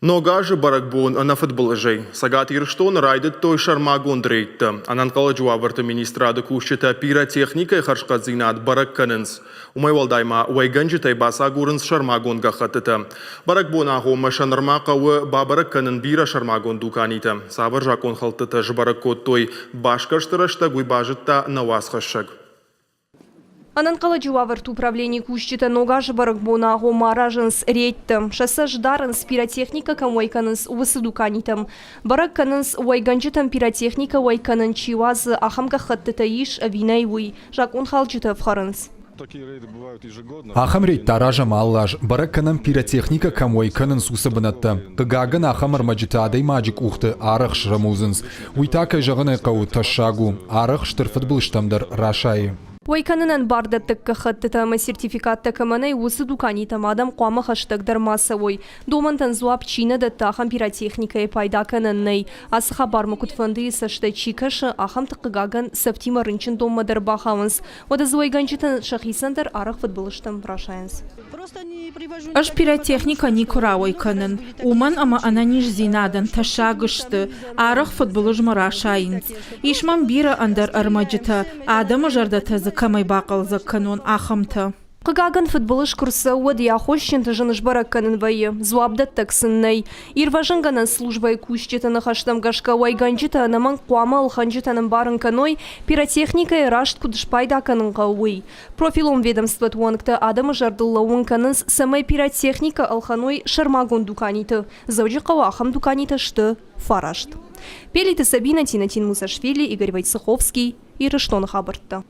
Ног азы бӕрӕгбон ӕнӕфыдбылызӕй. Цӕгат Ирыстоны райдыдтой сӕрмагонд рейдтӕ. Ӕнӕнхъӕлӕджы уавӕрты министрады кусджытӕ пиротехникӕйы хӕрзхъӕддзинад бӕрӕг кӕнынц. Уымӕй уӕлдай ма уӕйгӕнджытӕй бацагурынц сӕрмагонд гӕххӕттытӕ. Бӕрӕгбоны агъоммӕ сӕ нырма хъӕуы бабӕрӕг кӕнын бирӕ сӕрмагонд дуканитӕ. Цавӕр закъонхӕлдтытӕ сбӕрӕг кодтой басгӕрсты рӕстӕг, уый базыдта нӕ уацхӕссӕг. Ӕнӕнхъӕлӕджы уавӕрты управленийы кусджытӕ ног азы бӕрӕгбоны агъоммӕ аразынц рейдтӕ. Сӕ цӕст дарынц, пиротехникӕ кӕм уӕй кӕнынц, уыцы дуканитӕм. Бӕрӕг кӕнынц, уӕйгӕнджытӕм пиротехникӕ уӕй кӕнын чи уадзы, ахӕм гӕххӕттытӕ ис ӕви нӕй, уый. Закъонхалджытӕ ӕфхӕрынц. Ахӕм рейдтӕ аразӕм алы аз, бӕрӕг кӕнӕм пиротехникӕ кӕм уӕй кӕнынц, уыцы бынӕттӕ. Хъыгагӕн, ахӕм ӕрмӕджытӕ адӕймаджы къухты арӕх срӕмудзынц. Уый та, кӕй зӕгъын ӕй хъӕуы, тӕссаг у. Арӕх стыр фыдбылызтӕм дӕр расайы. Уӕй кӕнынӕн бардӕттӕг гӕххӕттытӕ ӕмӕ сертификаттӕ кӕмӕ нӕй, уыцы дуканитӕм адӕм хъуамӕ хӕстӕгдӕр ма цӕуой. Домӕнтӕн дзуапп чи нӕ дӕтты, ахӕм пиротехникӕйы пайда кӕнӕн нӕй. Ацы хабармӕ куыдфӕндыйы цӕстӕй чи кӕсы, ахӕмты, хъыгагӕн, цӕфтимӕ рынчындонмӕ дӕр бахауынц. Уӕдӕ дзы уӕйгӕнджытӕн сӕхицӕн дӕр арӕх фыдбылызтӕм расайынц. Ӕз пиротехникӕ никуы рауӕй кӕнын, уымӕн ӕмӕ ӕнӕниздзинадӕн тӕссаг сты, арӕх фыдбылызмӕ расайынц. Ис мӕм бирӕ ӕндӕр ӕрмӕджытӕ, адӕмы зӕрдӕтӕ дзы кӕмӕй бахъӕлдзӕг кӕнон, ахӕмтӕ. Хъыгагӕн, фыдбылыз куы рцӕуы, уӕд йӕ аххосджынты зын сбӕрӕг кӕнын вӕййы, дзуапдӕттӕг сын нӕй. Ирвӕзынгӕнӕн службӕйы кусджыты ныхӕстӕм гӕсгӕ уӕйгӕнджытӕ ӕнӕмӕнг хъуамӕ ӕлхӕнджытӕн ӕмбарын кӕной, пиротехникӕйӕ раст куыд спайда кӕнын хъӕуы, уый. Профилон ведомствоты уӕнгтӕ адӕмы зӕрдыл лӕууын кӕнынц, цӕмӕй пиротехникӕ ӕлхӕной сӕрмагонд дуканиты. Дзӕуджыхъӕуы ахӕм дуканитӕ сты фараст. Пелиты Сабинӕ, Тинатин Мусашвили, Игорь Войцеховский, Ирыстоны хабӕрттӕ.